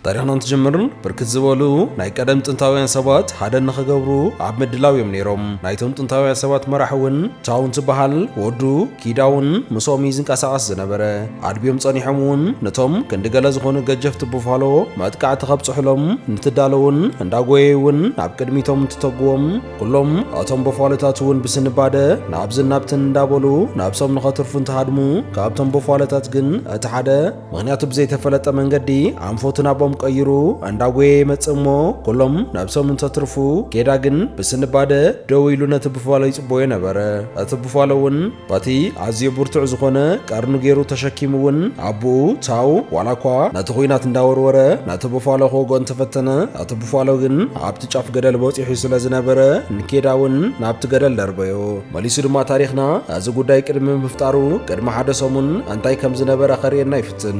ታሪኽና እንትጅምር፣ ብርክት ዝበሉ ናይ ቀደም ጥንታውያን ሰባት ሓደ ንኽገብሩ ኣብ ምድላው እዮም ነይሮም። ናይቶም ጥንታውያን ሰባት መራሕ እውን ታው እንትበሃል፣ ወዱ ኪዳ እውን ምስኦም እዩ ዝንቀሳቐስ ዝነበረ። ኣድብዮም ጸኒሖም እውን ነቶም ክንዲ ገለ ዝኾኑ ገጀፍቲ ቡፋሎ መጥቃዕቲ ከብጽሑሎም እንትዳለውን እንዳጎየዩ እውን ኣብ ቅድሚቶም እንትተግዎም፣ ኩሎም እቶም ቡፋሎታት እውን ብስንባደ ናብዝን ናብትን እንዳበሉ ነብሶም ንኸትርፉ እንትሃድሙ፣ ካብቶም ቡፋሎታት ግን እቲ ሓደ ምኽንያቱ ብዘይተፈለጠ መንገዲ ኣንፈቱ ናቦም ቀይሩ እንዳጎየ ይመጽእ እሞ፣ ኩሎም ነብሶም እንተትርፉ፣ ኬዳ ግን ብስንባደ ደው ኢሉ ነቲ ቡፋሎ ይጽበዮ ነበረ። እቲ ቡፋሎ እውን በቲ ኣዝዩ ብርቱዕ ዝኾነ ቀርኑ ገይሩ ተሸኪሙ እውን ኣቦኡ ታው ዋላ እኳ ነቲ ኲናት እንዳወርወረ ነቲ ቡፋሎ ክወግኦ እንተፈተነ፣ እቲ ቡፋሎ ግን ኣብቲ ጫፍ ገደል በጺሑ ስለ ዝነበረ ንኬዳ እውን ናብቲ ገደል ደርበዮ። መሊሱ ድማ ታሪኽና እዚ ጉዳይ ቅድሚ ምፍጣሩ ቅድሚ ሓደ ሰሙን እንታይ ከም ዝነበረ ከርእየና ይፍትን።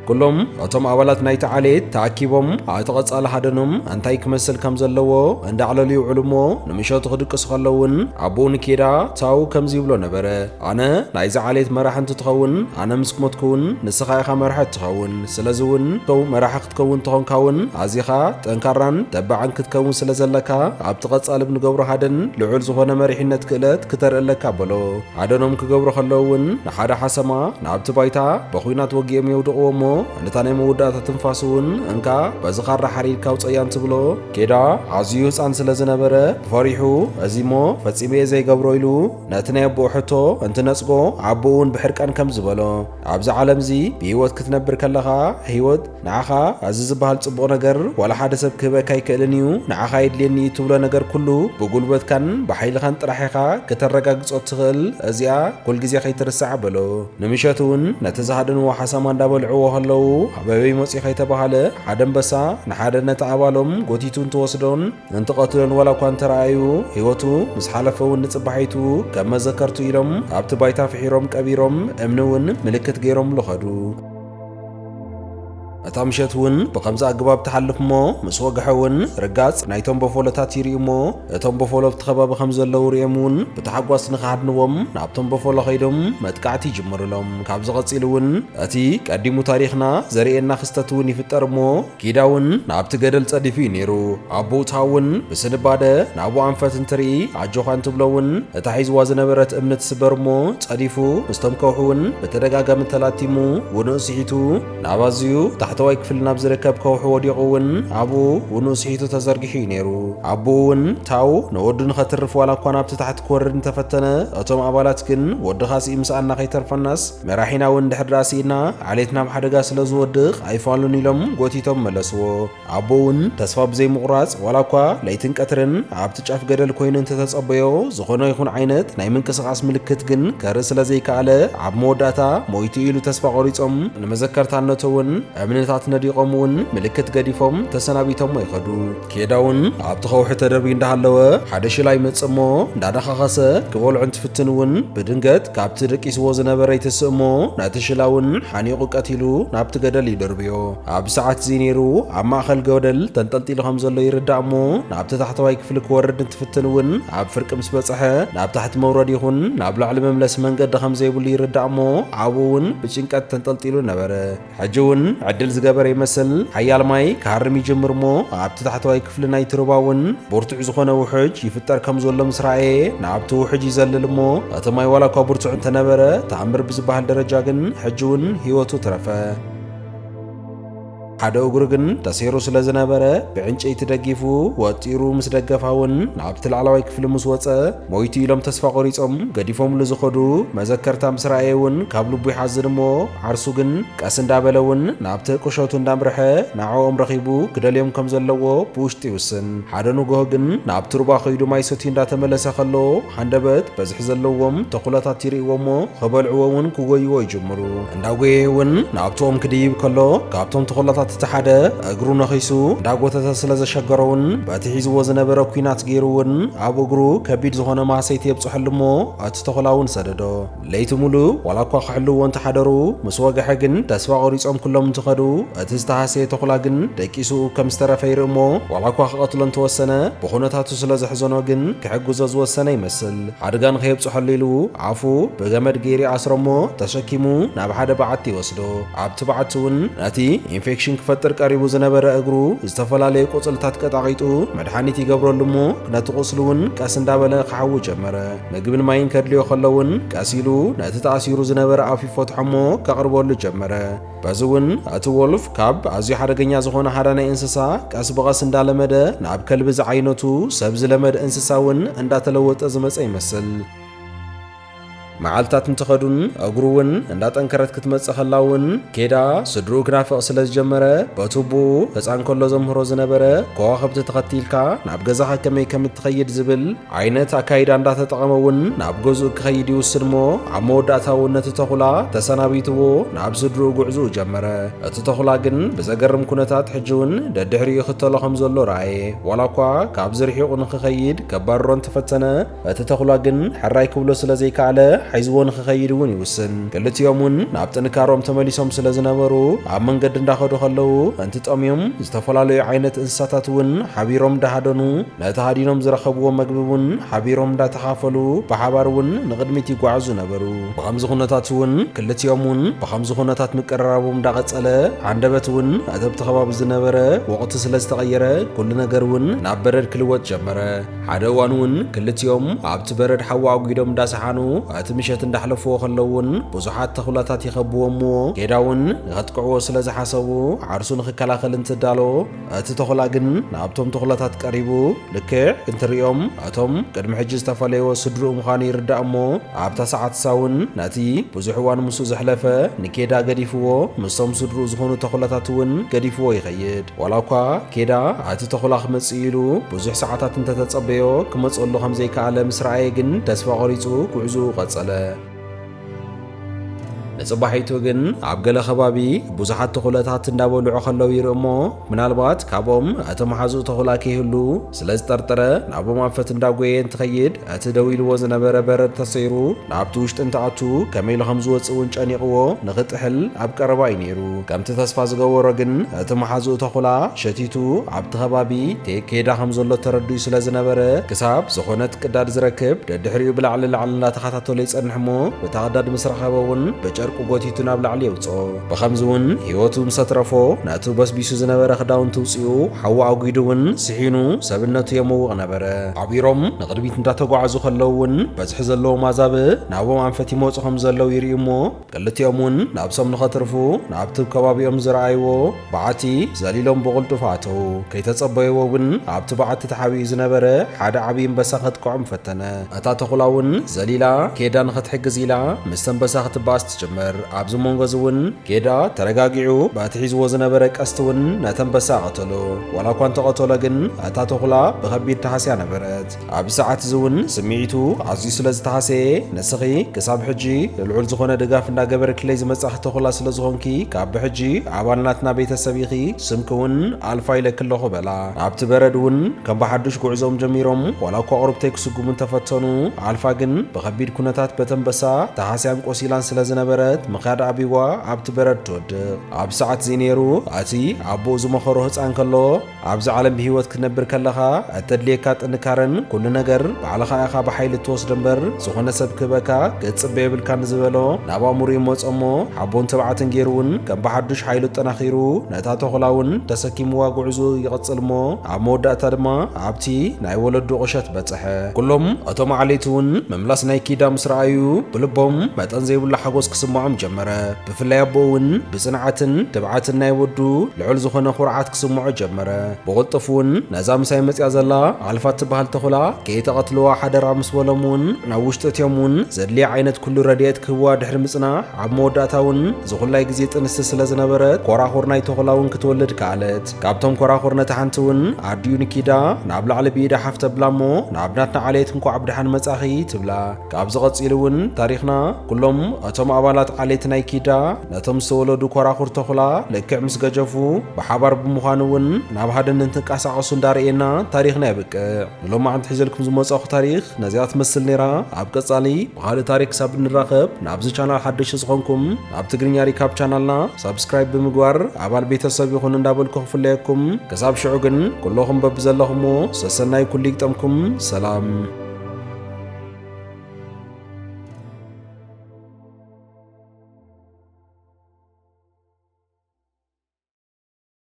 ኩሎም እቶም ኣባላት ናይቲ ዓሌት ተኣኪቦም ኣብቲ ቀጻሊ ሃደኖም እንታይ ክመስል ከም ዘለዎ እንዳዕለሉ ይውዕሉ እሞ፣ ንምሸቱ ክድቅሱ ከለውን ኣቦኡ ንኬዳ ታው ከምዚ ይብሎ ነበረ። ኣነ ናይዚ ዓሌት መራሕ እንትትኸውን፣ ኣነ ምስ ሞትኩውን ንስኻ ኢኻ መራሕ እትኸውን። ስለዚ እውን ተው መራሕ ክትከውን ተኾንካ እውን ኣዚኻ ጠንካራን ተባዕን ክትከውን ስለ ዘለካ፣ ኣብቲ ቀጻሊ ብንገብሮ ሃደን ልዑል ዝኾነ መሪሕነት ክእለት ክተርኢ ኣለካ በሎ። ሃደኖም ክገብሩ ከለዉ እውን ንሓደ ሓሰማ ናብቲ ባይታ ብኹናት ወጊኦም የውድቕዎ እሞ፣ ነታ ናይ መወዳእታ ትንፋሱ እውን እንካ በዚ ካራ ሓሪድካ ኣውፀያ እንትብሎ፣ ኬዳ ኣዝዩ ህፃን ስለ ዝነበረ ብፈሪሑ፣ እዚ እሞ ፈጺመ እየ ዘይገብሮ ኢሉ ነቲ ናይ ኣቦኡ ሕቶ እንትነጽጎ፣ ኣቦኡ እውን ብሕርቃን ከም ዝበሎ፣ ኣብዚ ዓለም እዚ ብህይወት ክትነብር ከለኻ ህይወት ንዓኻ እዚ ዝበሃል ጽቡቕ ነገር ዋላ ሓደ ሰብ ክህበካ ኣይክእልን እዩ፣ ንዓኻ የድልየኒ እዩ ትብሎ ነገር ኩሉ ብጉልበትካን ብሓይልኻን ጥራሕ ኢኻ ከተረጋግጾ እትኽእል፣ እዚኣ ኩልግዜ ከይትርስዓ በሎ። ንምሸት እውን ነቲ ዝሃደንዎ ሓሰማ እንዳበልዕዎ ከለዉ፣ ኣበበይ መጺኡ ከይተባሃለ ሓደ ኣንበሳ ንሓደ ነቲ ኣባሎም ጎቲቱ እንትወስዶን እንትቐትሎን ዋላ እኳ እንተረኣዩ፣ ህይወቱ ምስ ሓለፈ እውን ንጽባሒቱ ከም መዘከርቱ ኢሎም ኣብቲ ባይታ ፍሒሮም ቀቢሮም እምኒ እውን ምልክት ገይሮምሉ ኸዱ። እታ ምሸት እውን ብኸምዚ ኣገባብ ትሓልፍ እሞ፣ ምስ ወግሐ እውን ርጋጽ ናይቶም በፎሎታት ይርእዩ እሞ፣ እቶም በፎሎ ኣብቲ ከባቢ ከም ዘለዉ ርእዮም እውን ብታሕጓስ ንኽሃድንዎም ናብቶም በፎሎ ኸይዶም መጥቃዕቲ ይጅምሩሎም። ካብዚ ቐጺሉ እውን እቲ ቀዲሙ ታሪኽና ዘርእየና ክስተት እውን ይፍጠር እሞ፣ ኪዳ እውን ናብቲ ገደል ጸዲፉ እዩ ነይሩ። ኣቦኡ ታው እውን ብስንባደ ናብኡ ኣንፈት እንትርኢ፣ ኣጆኻ እንትብሎ እውን እታ ሒዝዋ ዝነበረት እምኒ ትስበር እሞ፣ ጸዲፉ ምስቶም ከውሒ እውን ብተደጋጋሚ ተላቲሙ፣ ውንኡ ስሒቱ ናብ ኣዝዩ ታሕተዋይ ክፍሊ ናብ ዝርከብ ከውሒ ወዲቑ እውን ኣብኡ ውንኡ ስሒቱ ተዘርጊሑ እዩ ነይሩ። ኣቦኡ እውን ታው ንወዱ ንኸትርፍ ዋላ እኳ ናብቲ ታሕቲ ክወርድ እንተፈተነ፣ እቶም ኣባላት ግን ወድኻ ስኢኑ ምሳኣና ከይተርፈናስ መራሒና እውን ድሕር ደኣ ስኢና ዓሌትና ኣብ ሓደጋ ስለ ዝወድቕ ኣይፋሉን ኢሎም ጎቲቶም መለስዎ። ኣቦ እውን ተስፋ ብዘይምቑራጽ ዋላ እኳ ለይትን ቀትርን ኣብቲ ጫፍ ገደል ኮይኑ እንተተጸበዮ፣ ዝኾነ ይኹን ዓይነት ናይ ምንቅስቓስ ምልክት ግን ከርኢ ስለ ዘይከኣለ፣ ኣብ መወዳእታ ሞይቱ ኢሉ ተስፋ ቆሪጾም ንመዘከርታነቱ እውን እምንታት ነዲቖም እውን ምልክት ገዲፎም ተሰናቢቶሞ ይኸዱ። ኬዳ እውን ኣብቲ ከውሒ ተደርብዩ እንዳሃለወ ሓደ ሽላ ይመጽእ እሞ እንዳዳኻኸሰ ክበልዖ እንትፍትን እውን ብድንገት ካብቲ ደቂስዎ ዝነበረ ይትስእ እሞ ነቲ ሽላ እውን ሓኒቑ ቀቲሉ ናብቲ ገደል ይደርብዮ። ኣብ ሰዓት እዚ ነይሩ ኣብ ማእኸል ገደል ተንጠልጢሉ ከም ዘሎ ይርዳእ እሞ ናብቲ ታሕተዋይ ክፍሊ ክወርድ እንትፍትን እውን ኣብ ፍርቂ ምስ በጽሐ ናብ ታሕቲ መውረድ ይኹን ናብ ላዕሊ መምለሲ መንገዲ ከም ዘይብሉ ይርዳእ እሞ ኣብኡ እውን ብጭንቀት ተንጠልጢሉ ነበረ። ሕጂ እውን ዕድል ዝገበረ ይመስል። ሓያል ማይ ክሃርም ይጅምር እሞ ኣብቲ ታሕተዋይ ክፍሊ ናይቲ ሩባ እውን ብርቱዕ ዝኾነ ውሕጅ ይፍጠር ከም ዘሎ ምስ ረኣየ ናብቲ ውሕጅ ይዘልል እሞ እቲ ማይ ዋላ እኳ ብርቱዕ እንተነበረ ተኣምር ብዝበሃል ደረጃ ግን ሕጂ እውን ህይወቱ ትረፈ። ሓደ እግሩ ግን ተሰይሩ ስለ ዝነበረ ብዕንጨይቲ ደጊፉ ወጢሩ ምስ ደገፋ እውን ናብቲ ላዕለዋይ ክፍሊ ምስ ወጸ ሞይቱ ኢሎም ተስፋ ቆሪጾም ገዲፎምሉ ዝኸዱ መዘከርታ ምስ ረኣየ እውን ካብ ልቡ ይሓዝን እሞ ዓርሱ ግን ቀስ እንዳበለ እውን ናብቲ ቁሸቱ እንዳምርሐ ንዕኦም ረኺቡ ክደልዮም ከም ዘለዎ ብውሽጡ ይውስን። ሓደ ንግሆ ግን ናብቲ ሩባ ከይዱ ማይ ሰትዩ እንዳተመለሰ ከሎ ሃንደበት በዝሒ ዘለዎም ተኹላታት ይርእይዎ እሞ ክበልዕዎ እውን ክጎይዎ ይጅምሩ። እንዳጎየ እውን ናብትኦም ክድይብ ከሎ ካብቶም ተኹላታት እቲ ሓደ እግሩ ነኺሱ እንዳጎተተ ስለ ዘሸገሮ እውን በቲ ሒዝዎ ዝነበረ ኲናት ገይሩ እውን ኣብ እግሩ ከቢድ ዝኾነ ማህሰይቲ የብፅሐሉ እሞ እቲ ተኹላ እውን ሰደዶ። ለይቲ ሙሉ ዋላ እኳ ክሕልዎ እንተሓደሩ፣ ምስ ወግሐ ግን ተስፋ ቆሪጾም ኩሎም እንትኸዱ፣ እቲ ዝተሃሰየ ተኹላ ግን ደቂሱ ከም ዝተረፈ ይርኢ እሞ ዋላ እኳ ክቐትሎ እንተወሰነ፣ ብኹነታቱ ስለ ዘሕዘኖ ግን ክሕግዞ ዝወሰነ ይመስል። ሓደጋ ንኸየብጽሐሉ ኢሉ ኣፉ ብገመድ ገይሩ ይኣስሮ እሞ ተሸኪሙ ናብ ሓደ በዓቲ ይወስዶ። ኣብቲ በዓቲ እውን ነቲ ኢንፌክሽን ክፈጥር ቀሪቡ ዝነበረ እግሩ ዝተፈላለየ ቆጽልታት ቀጣቒጡ መድሓኒት ይገብረሉ እሞ ነቲ ቁስሉ እውን ቀስ እንዳበለ ክሓዊ ጀመረ። ምግብን ማይን ከድልዮ ከሎ እውን ቀስ ኢሉ ነቲ ተኣሲሩ ዝነበረ ኣፉ ይፈትሖ እሞ ከቕርበሉ ጀመረ። በዚ እውን እቲ ወልፍ ካብ ኣዝዩ ሓደገኛ ዝኾነ ሃዳናይ እንስሳ ቀስ ብቐስ እንዳለመደ ናብ ከልቢ ዝዓይነቱ ሰብ ዝለመደ እንስሳ እውን እንዳተለወጠ ዝመጸ ይመስል። መዓልታት እንትኸዱን እግሩ እውን እንዳጠንከረት ክትመጽእ ከላ እውን ኬዳ ስድርኡ ክናፍቕ ስለ ዝጀመረ በቱቡኡ ህፃን ከሎ ዘምህሮ ዝነበረ ከዋኽብቲ ተኸቲልካ ናብ ገዛኻ ከመይ ከም እትኸይድ ዝብል ዓይነት ኣካይዳ እንዳተጠቐመ እውን ናብ ገዝኡ ክኸይድ ይውስን እሞ ኣብ መወዳእታ እውን ነቲ ተኹላ ተሰናቢትዎ ናብ ስድርኡ ጉዕዝኡ ጀመረ። እቲ ተኹላ ግን ብዘገርም ኩነታት ሕጂ እውን ደድሕሪኡ ይኽተሎ ከም ዘሎ ረኣየ። ዋላ እኳ ካብዚ ርሒቑ ንኽኸይድ ከባርሮ እንተፈተነ፣ እቲ ተኹላ ግን ሕራይ ክብሎ ስለ ዘይከኣለ ሓይዝዎ ንኽኸይድ እውን ይውስን። ክልቲኦም እውን ናብ ጥንካሮም ተመሊሶም ስለ ዝነበሩ ኣብ መንገዲ እንዳኸዱ ከለዉ እንትጠምዮም ዝተፈላለዩ ዓይነት እንስሳታት እውን ሓቢሮም እንዳሃደኑ ነቲ ሃዲኖም ዝረኸብዎ መግቢ እውን ሓቢሮም እንዳተኻፈሉ ብሓባር እውን ንቕድሚት ይጓዓዙ ነበሩ። ብኸምዚ ኩነታት እውን ክልቲኦም እውን ብኸምዚ ኩነታት ምቅርራቦም እንዳቐጸለ፣ ሃንደበት እውን እቲ ኣብቲ ከባቢ ዝነበረ ወቕቲ ስለ ዝተቐየረ ኩሉ ነገር እውን ናብ በረድ ክልወጥ ጀመረ። ሓደ እዋን እውን ክልቲኦም ኣብቲ በረድ ሓዊ ኣጒዶም እንዳሰሓኑ እቲ ምሸት እንዳሕለፍዎ ከለዉ እውን ብዙሓት ተኹላታት ይኸብዎም እሞ ኬዳ እውን ንኸጥቅዕዎ ስለ ዝሓሰቡ ዓርሱ ንኽከላኸል እንትዳሎ እቲ ተኹላ ግን ናብቶም ተኹላታት ቀሪቡ ልክዕ እንትርእዮም እቶም ቅድሚ ሕጂ ዝተፈለይዎ ስድርኡ ምዃኑ ይርዳእ እሞ ኣብታ ሰዓት እሳ እውን ነቲ ብዙሕ እዋን ምስኡ ዘሕለፈ ንኬዳ ገዲፍዎ ምስቶም ስድርኡ ዝኾኑ ተኹላታት እውን ገዲፍዎ ይኸይድ። ዋላ እኳ ኬዳ እቲ ተኹላ ክመጽእ ኢሉ ብዙሕ ሰዓታት እንተተጸበዮ ክመጽኣሉ ከም ዘይከኣለ ምስ ረኣየ ግን ተስፋ ቆሪጹ ጉዕዝኡ ቀጸለ። ንጽባሒቱ ግን ኣብ ገለ ከባቢ ብዙሓት ተኹለታት እንዳበልዑ ከለዉ ይርኢ እሞ ምናልባት ካብኦም እቲ መሓዝኡ ተኹላ ከይህሉ ስለ ዝጠርጠረ ናብኦም ኣንፈት እንዳጎየ እንትኸይድ እቲ ደው ኢልዎ ዝነበረ በረድ ተሰይሩ ናብቲ ውሽጢ እንትኣቱ ከመይ ኢሉ ከም ዝወጽእ እውን ጨኒቕዎ ንኽጥሕል ኣብ ቀረባ እዩ ነይሩ። ከምቲ ተስፋ ዝገበሮ ግን እቲ መሓዝኡ ተኹላ ሸቲቱ ኣብቲ ከባቢ ቴ-፣ ኬዳ ከም ዘሎ ተረዲኡ ስለ ዝነበረ ክሳብ ዝኾነት ቅዳድ ዝረክብ ደድሕሪኡ ብላዕሊ ላዕሊ እንዳተኸታተሎ ይጸንሕ እሞ በታ ቅዳድ ምስ ረኸበ እውን ብጨርቁ ጎቲቱ ናብ ላዕሊ የውጽኦ። ብኸምዚ እውን ህይወቱ ምስ ኣትረፎ ነቲ በስቢሱ ዝነበረ ክዳውንቲ ውጽኡ ሓዊ ኣጒዱ እውን ስሒኑ ሰብነቱ የመውቕ ነበረ። ዓቢሮም ንቕድሚት እንዳተጓዓዙ ከለዉ እውን በዝሒ ዘለዎም ኣዛብእ ናብኦም ኣንፈት ይመጹ ከም ዘለዉ ይርእዩ እሞ ክልቲኦም እውን ናብሶም ንኸትርፉ ናብቲ ከባቢኦም ዝረኣይዎ በዓቲ ዘሊሎም ብቕልጡፍ ኣተዉ። ከይተጸበይዎ እውን ኣብቲ በዓቲ ተሓቢኡ ዝነበረ ሓደ ዓብዪ ኣንበሳ ከጥቅዖም ፈተነ። እታ ተኹላ እውን ዘሊላ ኬዳ ንኸትሕግዝ ኢላ ምስ ኣንበሳ ክትበኣስ ትጅምር። ኣብዚ መንጎ እዚ እውን ኬዳ ተረጋጊዑ በቲ ሒዝዎ ዝነበረ ቀስቲ እውን ነቲ ኣንበሳ ቀተሎ። ዋላ እኳ እንተቐተሎ ግን እታ ተኹላ ብኸቢድ ተሃስያ ነበረት። ኣብዚ ሰዓት እዚ እውን ስምዒቱ ኣዝዩ ስለ ዝተሃሰየ፣ ንስኺ ክሳብ ሕጂ ልዑል ዝኾነ ድጋፍ እንዳገበርክለይ ዝመጻኺ ተኹላ ስለ ዝኾንኪ፣ ካብ ብሕጂ ኣባል ናትና ቤተሰብ ኢኺ፣ ስምኪ እውን ኣልፋ ኢለኪ ኣለኹ በላ። ናብቲ በረድ እውን ከም ብሓዱሽ ጉዕዞኦም ጀሚሮም፣ ዋላ እኳ ቁሩብተይ ክስጉሙ እንተፈተኑ፣ ኣልፋ ግን ብኸቢድ ኩነታት በቲ ኣንበሳ ተሃስያን ቆሲላን ስለ ዝነበረት፣ ምኽያድ ኣብይዋ ኣብቲ በረድ ትወድቕ። ኣብ ሰዓት እዚ ነይሩ፣ እቲ ኣቦኡ ዝመኸሮ ህጻን ከሎ፣ ኣብዚ ዓለም ብህይወት ክትነብር ከለኻ እተድልየካ ጥንካረን ኩሉ ነገር ባዕልኻ ኢኻ ብሓይሊ እትወስዶ እምበር፣ ዝኾነ ሰብ ክህበካ ክትጽበ የብልካን ዝበሎ ናብ ኣእምሮኡ ይመጾ እሞ፣ ሓቦን ትብዓትን ገይሩ እውን ከም ብሓዱሽ ሓይሉ ኣጠናኺሩ፣ ነታ ተኹላ እውን ተሰኪምዋ ጉዕዞኡ ይቕጽል እሞ፣ ኣብ መወዳእታ ድማ ኣብቲ ናይ ወለዱ ቁሸት በጽሐ። ኩሎም እቶም ዓሌት እውን ምምላስ ናይ ኪዳ ምስ ረኣዩ፣ ብልቦም መጠን ዘይብሉ ሓጎስ ክስምዖም ጀመረ። ብፍላይ ኣቦኡ እውን ብጽንዓትን ትብዓትን ናይ ወዱ ልዑል ዝኾነ ኩርዓት ክስምዖ ጀመረ። ብቕልጡፍ እውን ነዛ ምሳይ መጽያ ዘላ ኣልፋ እትበሃል ተኹላ ከይተቐትልዋ ሓደራ ምስ በሎም እውን ናብ ውሽጢ እትዮም እውን ዘድልያ ዓይነት ኩሉ ረድኤት ክህብዋ ድሕሪ ምጽናሕ ኣብ መወዳእታ እውን ዝኹላይ ግዜ ጥንስቲ ስለ ዝነበረት ኮራኹር ናይ ተኹላ እውን ክትወልድ ከኣለት። ካብቶም ኮራኹር ነታ ሓንቲ እውን ኣዲኡ ንኪዳ ናብ ላዕሊ ብኢዳ ሓፍ ተብላ እሞ ናብ ናትና ዓሌት እንኳዕ ብደሓን መጻኺ ትብላ። ካብዚ ቀጺሉ እውን ታሪኽና ኩሎም እቶም ኣባላት ዓሌት ናይ ኪዳ ነቶም ዝተወለዱ ኮራኹር ተኹላ ልክዕ ምስ ገጀፉ ብሓባር ብምዃን እውን ናብ ሓደ እንትንቀሳቐሱ እንዳርእየና ታሪኽና የብቅዕ። ንሎማዓንቲ ሒዘልኩም ዝመጻኹ ታሪኽ ነዚኣ ትመስል ነይራ። ኣብ ቀጻሊ ብኻልእ ታሪክ ክሳብ እንራኸብ ናብዚ ቻናል ሓደሽቲ ዝኾንኩም ናብ ትግርኛ ሪካብ ቻናልና ሳብስክራይብ ብምግባር ኣባል ቤተሰብ ይኹን እንዳበልኩ ክፍለየኩም። ክሳብ ሽዑ ግን ኩለኹም በብዘለኹምዎ ሰሰናይ ኩሉ ይግጠምኩም። ሰላም።